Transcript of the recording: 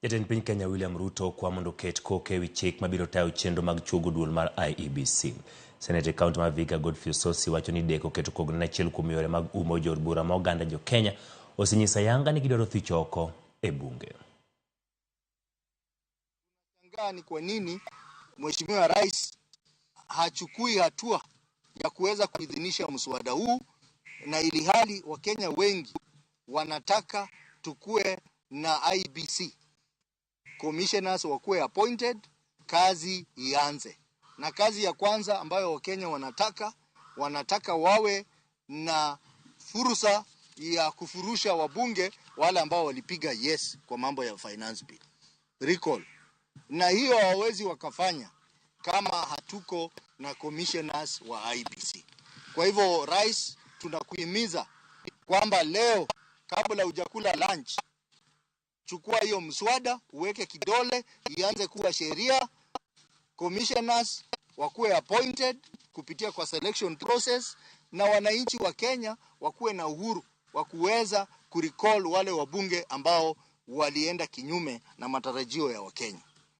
Jatend piny Kenya William Ruto kwa mondo oket koke ewi chik mabiro tayo chenro mag chuogo duol mar IEBC. Seneta e kaunti ma Vihiga Godfrey Osotsi wacho ni deko keto kogno en achiel kuom yore mag umo jood bura ma oganda jo Kenya osenyiso ayanga ni gidwaro thicho oko e bunge. Nashangaa ni kwa nini Mheshimiwa Rais hachukui hatua ya kuweza kuidhinisha mswada huu, na ili hali Wakenya wengi wanataka tukue na IEBC commissioners wakuwe appointed, kazi ianze. Na kazi ya kwanza ambayo Wakenya wanataka wawe na fursa ya kufurusha wabunge wale ambao walipiga yes kwa mambo ya finance bill recall, na hiyo hawawezi wakafanya kama hatuko na commissioners wa IEBC. Kwa hivyo, Rais, tunakuhimiza kwamba leo kabla hujakula lunch, chukua hiyo mswada uweke kidole, ianze kuwa sheria, commissioners wakuwe appointed kupitia kwa selection process, na wananchi wa Kenya wakuwe na uhuru wa kuweza kurecall wale wabunge ambao walienda kinyume na matarajio ya Wakenya.